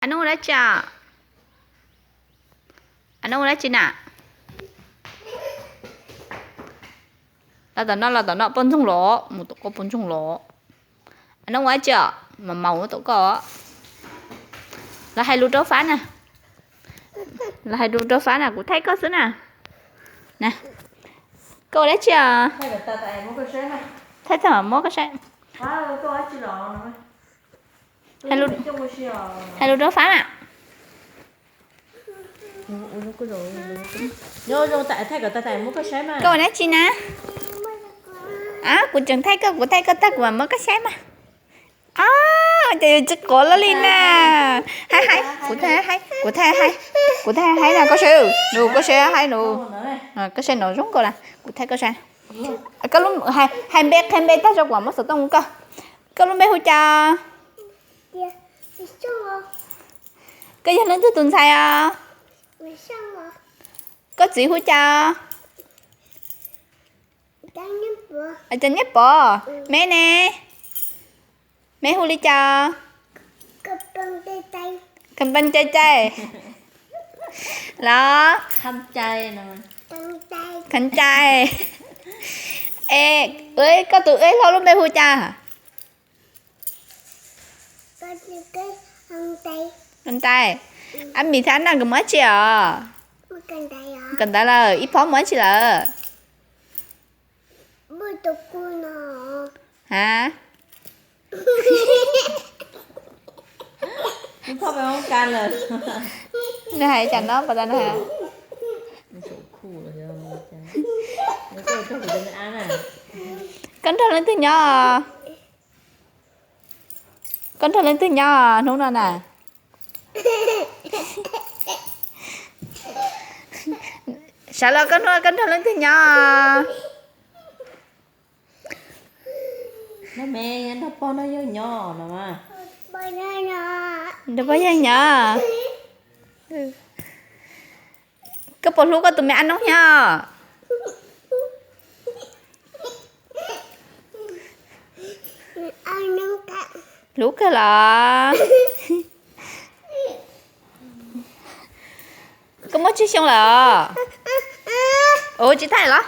။ອະນຸ ເລຈາ ອະນຸ ເລຈານະ ລາວຕານອກ ລາວຕານອກ ປົນຊຸງຫຼໍ ໝູໂຕະກໍປົນຊຸງຫຼໍ ອະນຸ ເລຈາ ມາເມົາໂຕະກໍ ລາວໄຮລູໂຕຟານນະ ລາວໄຮລູໂຕຟານນະ ກູໄທກໍຊຶນະ ນະ ກໍເລຈາ ໄທຕາມາໂມກະໄຊ ໄທຕາມາໂມກະໄຊ ໄຮລູ ໄຮລູໂຕຟານນະ ໂຍໂຍ ໄທກໍໄທຕາມາໂມກະໄຊມາ ກໍເລຈານະ ອາ ກູຈຶ່ງໄທກໍ ກູໄທກໍຕາມາໂມກະໄຊມາ ອາ ຈະຢູ່ຈະກໍລະລີນະ ໄຮໄຮ ກູໄທໄຮ ກູໄທໄຮ ກູໄທໄຮນະ ກໍເຊ ໜູ ກໍເຊໄຮໜູ ເອີ ກໍເຊໜູ ຈົງກໍລະ ກູໄທກໍເຊ ກໍລຸມ ໄຮ ໄຮເບກ ໄຮເບກ ຕາຈອກວ່າມາສະຕ້ອງກໍ ກໍລຸມເບກຮູ້ຈາ ກໍຢ່າລືມຖືຕຸນໄຊອາ ກໍຈີຮູ້ຈາ ອາຈານເນປໍ ແມ່ແນ່ ແມ່ຮູ້ລິຈາ ກຳປັນໃຈໃຈ ລະ ຄຳໃຈນະ ຄັນໃຈ ຄັນໃຈ ເອກ ເອີຍ ກໍໂຕເອີຍ ເຮົາລົງໄປຮູ້ຈາ ກໍຄືເກີດຄຳໃຈ ຄັນໃຈ ອາມີທ່ານນັ້ນກໍເມື່ອເຈຍ ກັນໄດ້ລະ ອີ່ພໍ່ເມື່ອເຈຍລະ ບໍ່ຕົກກູນະ ຮະ ພໍ່ໄປຫ້ອງການເລີຍ ນະ ໃຫ້ຈັນເນາະ ປະຕານະ ກັນໂທລະຕິຍາ ກັນໂທລະຕິຍາ ນຸນນະ ຊາລອກກັນໂທ ກັນໂທລະຕິຍາ ນະແມ່ ຍັນທະປອນຍອນະມາ ບໍ່ຍອນະ ນະບໍ່ຍອນະ ກະປົວລູກກະຕຸແມ່ອັນນົງຍາ ອັນນົງກະ ລູກກະລາ ກະມົດຊິຊົງລະ ໂອຈິໄທລະ